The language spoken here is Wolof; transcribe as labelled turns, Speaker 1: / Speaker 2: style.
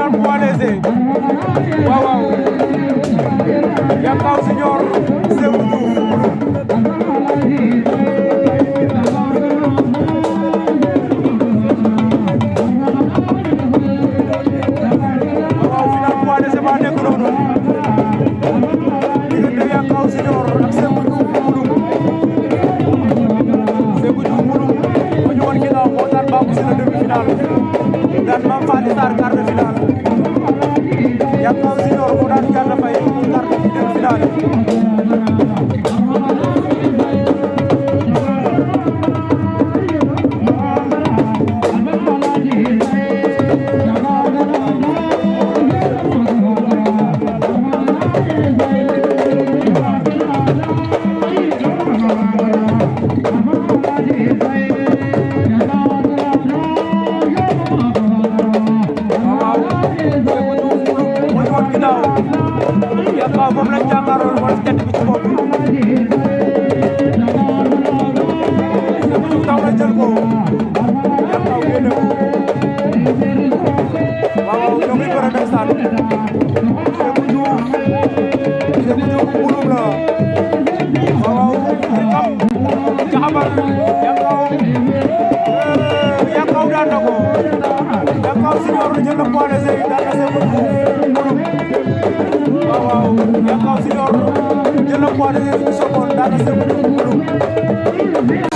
Speaker 1: final poids léger waaw waaw Yankaw Junior Sémou Diouf waaw final poids léger ba nekk noonu diggante Yankaw Junior ak Sémou Diouf Mulum Sémou Diouf Mulum mu ñu woon ginnaaw moo daan Babou Sy la demi-finale daan Mame Faty Sarr quart de finale Yankaw Junior moo daan Diatta Faye quart de demi-finale Yankaw moom lañ jàkkaarloo mooy tête bi ci bopp bi Sémou Diouf daw na jël ko Yankaw génne ko waaw ñoo ngi bëre ndeysaan Sémou Diouf Mulum la waaw xam jaxabal Yankaw daan na ko Yankaw Junior jël na poids léger daan na Sémou Diouf Mulum waaw Yankaw Junior jël na poids léger fi Sokone daan na Sémou Diouf Mulum